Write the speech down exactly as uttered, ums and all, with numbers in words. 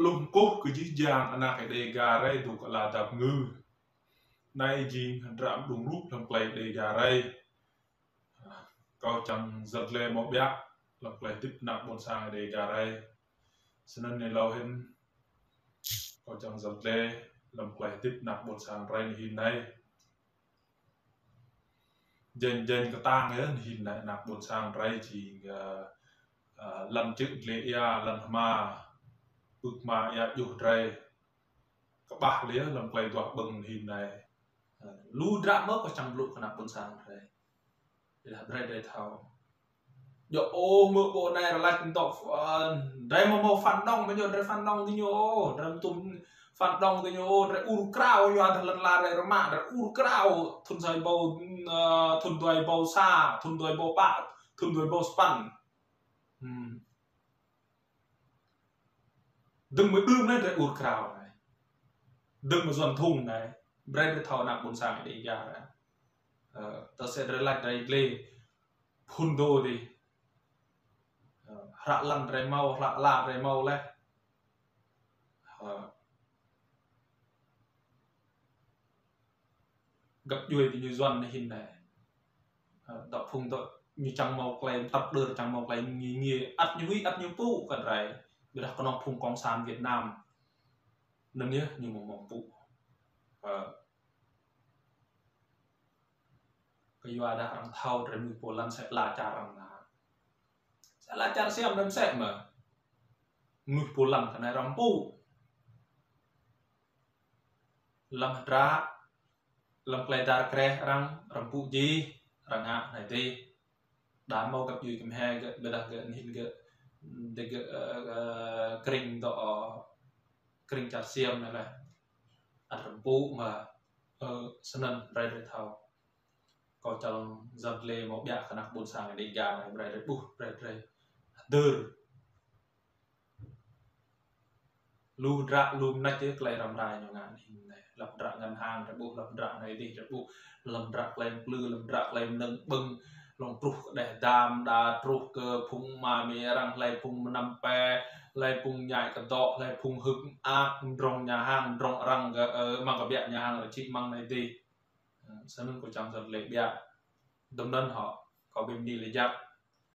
Lu mkuh kơ jih jang anak Đêga drei dôk ala dap ngư. Anei jing hdră mđung rup hlăm klei Đêga drei. Kâo čiăng yăl dliê mâo ƀiă hlăm klei hdĭp anak ƀuôn sang Đêga drei. Snăn êlâo hĭn kâo čiăng yăl dliê hlăm klei hdĭp anak ƀuôn sang drei hĭn anei. Jêñ jêñ ktang yơh hĭn anei anak ƀuôn sang drei jing, ơ, ơ, lăn čư̆ dliê êa, lăn hma, pưk hma êa djuh drei. Kƀah liê hlăm klei duah ƀơ̆ng hĭn anei. Ơ, lu hdră mơh kâo čiăng blŭ kơ anak ƀuôn sang drei. Ƀiădah drei drei thâo. Djŏ ôh mơ̆ ƀô̆ anei rơlač mtŏ, ơ, drei mâo mâo phản động mơ̆ ñu, drei phản động diñu ôh, drei mtŭm phản động diñu ôh, drei ur krao ñu ăt lăn ala drei rơmă, drei ur krao thŭn sa êbâo, ơ, thŭn dua êbâo sa, thŭn dua êbâo pă, thŭn dua êbâo sa păn. Hmm. Dơ̆ng mơ̆ng đưm anei drei ur krao anei. Dơ̆ng mơ̆ng Yuăn thŭng anei. Brei drei thâo anak ƀuôn sang Đêga anei. Ơ, tơ sĕ drei lač drei dliê phŭn dô dih. Ơ, hră lăn drei mâo, hră ala drei mâo leh. Ơ. Găp djuê diñu Yuăn anei hĭn anei. Ơ, dŏ phung dŏ ñu čiăng mâo klei mtăp đơr, čiăng mâo klei ngi ngi, ăt ñu huĭ, ăt ñu pŭ kơ drei. Ƀiădah knŏng phung cộng sản Việt Nam. Anăn yơh ñu mâo mâo pŭ. Ơ. Kyuadah arăng thâo drei mnuih pô lăn sĕ ala čar arăng nă. Sĕ ala čar Siam drei msĕ mơh. Mnuih pô lăn kơ anei arăng pŭ. Hlăm hdră, hlăm klei dar kreh arăng, arăng pŭ jih, arăng ngă anei dih. Đa mâo găp djuê kmhe gơ̆, ƀiădah gơ̆ hĭn gơ̆, dê gơ̆, ơ, ơ, krĭng dŏ, ơ, krĭng čar Siam anei leh. Ăt arăng pŭ mơh, ơ, snăn brei drei thâo. Kâo čiăng yăl dliê mâo ƀiă kơ anak ƀuôn sang Đêga anei, brei drei ƀuh, brei drei hdơr. Lu hdră, lu mnêč yơh klei răm rai ñu ngă hĭn anei. Hlăm hdră ngân hàng drei ƀuh, hlăm hdră anei dih drei ƀuh, hlăm hdră klei mplư, hlăm hdră klei mnơ̆ng ƀơ̆ng, hlŏng truh kơ đeh dam, đa truh kơ phung ama amĭ arăng, hlei phung mnăm pe, hlei phung ñăi kdŏ, hlei phung hơ̆k mơak, mdrŏng nhà hàng, mdrŏng arăng gơ̆, ơ, mơ̆ng kbiă nhà hàng arăng čhĭ mơ̆ng anei dih. Ơ, snăn kâo čiăng yăl dliê ƀiă. Dŭm anăn hŏ, kâo bi mni lač jăk,